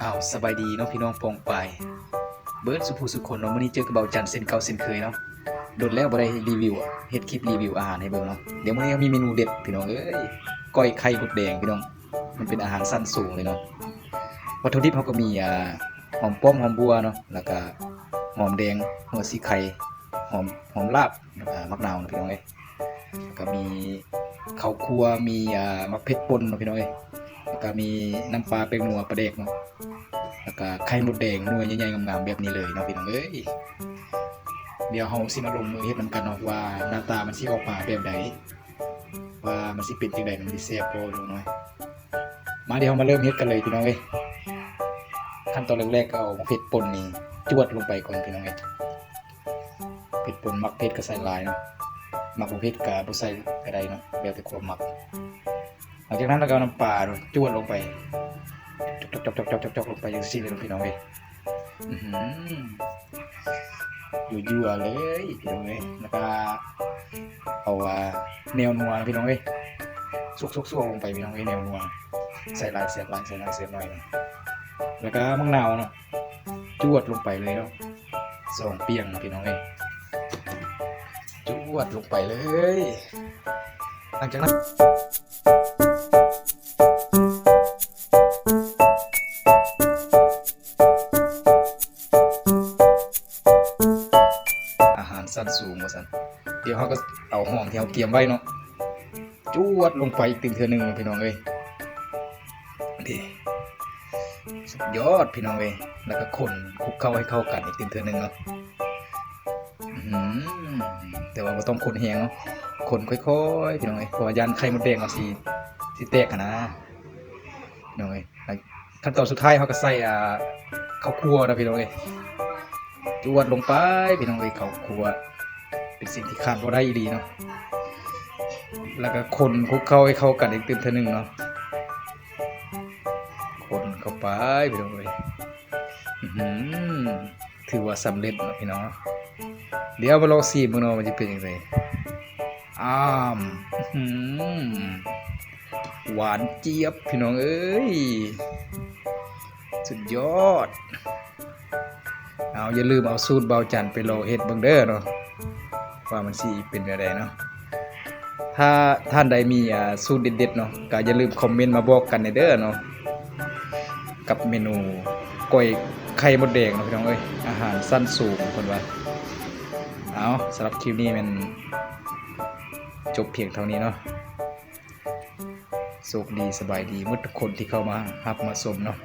ອ້າວ ສະບາຍດີເນາະພີ່ນ້ອງປ້ອງປາຍເບິດສູ່ຜູ້ສູ່ຄົນເນາະ. ມື້ນີ້ເຈີກັບບ່າວຈັນເຊັ່ນເກົ່າເຊັ່ນເຄີຍເນາະ. ດົນແລ້ວບໍ່ໄດ້ຣີວິວ ເຮັດຄລິບຣີວິວອາຫານໃຫ້ເບິ່ງເນາະ. ດຽວມື້ນີ້ເຮົາມີເມນູເດັດພີ່ນ້ອງເອີຍ ກ້ອຍໄຂ່ມົດແດງພີ່ນ້ອງ. ມັນເປັນອາຫານຊັ້ນສູງເລີຍເນາະ. ວັດຖຸດິບເຮົາກໍມີ ອ່າ ຫອມປ້ອມ ຫອມບົ່ວເນາະ ແລ້ວກະຫອມແດງ ຫົວສີໄຄ ຫອມ ຫອມລາບ ແລ້ວກະໝາກນາວເນາະພີ່ນ້ອງເອີຍ. ແລ້ວກະມີເຂົ້າຂົ້ວ ມີ ອ່າ ໝາກເຜັດປົ່ນເນາະພີ່ນ້ອງເອີຍ. ແລ້ວກະມີນ້ຳປາ ແປ້ງນົວ ປາແດກເນາະ. ແລ້ວກະໄຂ່ມົດແດງໜ່ວຍໃຫຍ່ໆງາມໆແບບນີ້ເລີຍເນາະພີ່ນ້ອງເອີຍ. ດຽວເຮົາຊິມາລົງມືເຮັດນຳກັນເນາະ ວ່າໜ້າຕາມັນຊິອອກມາແບບໃດ ວ່າມັນຊິເປັນຈັ່ງໃດ ມັນຊິແຊບບໍ່ພີ່ນ້ອງເອີຍ. ມາ ດຽວເຮົາມາເລີ່ມເຮັດກັນເລີຍພີ່ນ້ອງເອີຍ. ຂັ້ນຕອນແລກໆ ກໍເອົາໝາກເຜັດປົ່ນນີ້ຈວດລົງໄປກ່ອນພີ່ນ້ອງເອີຍ. ເຜັດປົ່ນ ມັກເຜັດກໍໃສ່ຫຼາຍເນາະ ມັກບໍ່ເຜັດກໍບໍ່ໃສ່ກໍໄດ້ເນາະ ແລ້ວແຕ່ຄວາມມັກ. ຫຼັງຈາກນັ້ນລະກໍເອົານ້ຳປາເນາະ ຈວດລົງໄປ ຈອກໆໆໆ ລົງໄປຈັ່ງຊີ້ເລີຍພີ່ນ້ອງເອີຍ. ອືຫື ຍົວໆເລີຍພີ່ນ້ອງເອີຍ. ແລ້ວກໍເອົາ ອ່າ ແນວນົວພີ່ນ້ອງເອີຍ ຊວກໆໆລົງໄປພີ່ນ້ອງເອີຍ. ແນວນົວ ໃສ່ຫຼາຍແຊບຫຼາຍ ໃສ່ໜ້ອຍແຊບໜ້ອຍ. ແລ້ວກໍໝາກນາວເນາະ ຈວດລົງໄປເລີຍເນາະ ສອງປຽງພີ່ນ້ອງເອີຍ ຈວດລົງໄປເລີຍ. ຫຼັງຈາກນັ້ນ ອາຫານຊັ້ນສູງວ່າຊັ້ນ. ດຽວເຮົາກໍເອົາຫອມທີ່ເຮົາກຽມໄວ້ເນາະ ຈວດລົງໄປອີກຕື່ມເທື່ອໜຶ່ງເນາະພີ່ນ້ອງເອີຍ. ເດ້ ສຸດຍອດພີ່ນ້ອງເອີຍ. ແລ້ວກໍຄົນຄຸກເຄົ້າໃຫ້ເຂົ້າກັນອີກຕື່ມເທື່ອໜຶ່ງເນາະ. ອື ແຕ່ວ່າບໍ່ຕ້ອງຄົນແຮງເນາະ ຄົນຄ່ອຍໆພີ່ນ້ອງເອີຍ ເພາະວ່າຢ້ານໄຂ່ມົດແດງເຮົາຊິ ຊິແຕກຫັ້ນນະພີ່ນ້ອງເອີຍ. ຂັ້ນຕອນສຸດທ້າຍເຮົາກໍໃສ່ ອ່າ ເຂົ້າຂົ້ວເນາະພີ່ນ້ອງເອີຍ ຈວດລົງໄປພີ່ນ້ອງເອີຍ. ເຂົ້າຂົ້ວເປັນສິ່ງທີ່ຂາດບໍ່ໄດ້ອີ່ຫຼີເນາະ. ແລ້ວກໍຄົນຄຸກເຄົ້າໃຫ້ເຂົ້າກັນອີກຕື່ມເທື່ອໜຶ່ງເນາະ ຄົນເຂົ້າໄປພີ່ນ້ອງເອີຍ. ອືຫື ຖືວ່າສຳເລັດເນາະພີ່ນ້ອງ. ດຽວມາລອງຊີມເບິ່ງເນາະ ວ່າມັນຈະເປັນຈັ່ງໃດ. ອ້າມ ອືຫື ຫວານຈຽບພີ່ນ້ອງເອີຍ ສຸດຍອດ. ເອົາ ຢ່າລືມເອົາສູດບ່າວຈັນໄປລອງເຮັດເບິ່ງເດີເນາະ ວ່າມັນຊິເປັນແນວໃດເນາະ. ຖ້າທ່ານໃດມີ ອ່າ ສູດເດັດໆເນາະ ກໍຢ່າລືມຄອມເມັນມາບອກກັນແດ່ເດີເນາະ ກັບເມນູກ້ອຍໄຂ່ມົດແດງເນາະພີ່ນ້ອງເອີຍ ອາຫານຊັ້ນສູງເພິ່ນວ່າ. ເອົາ ສຳລັບຄລິບນີ້ແມ່ນຈົບພຽງເທົ່ານີ້ເນາະ. ໂຊກດີສະບາຍດີໝົດທຸກຄົນທີ່ເຂົ້າມາຮັບມາຊົມເນາະ.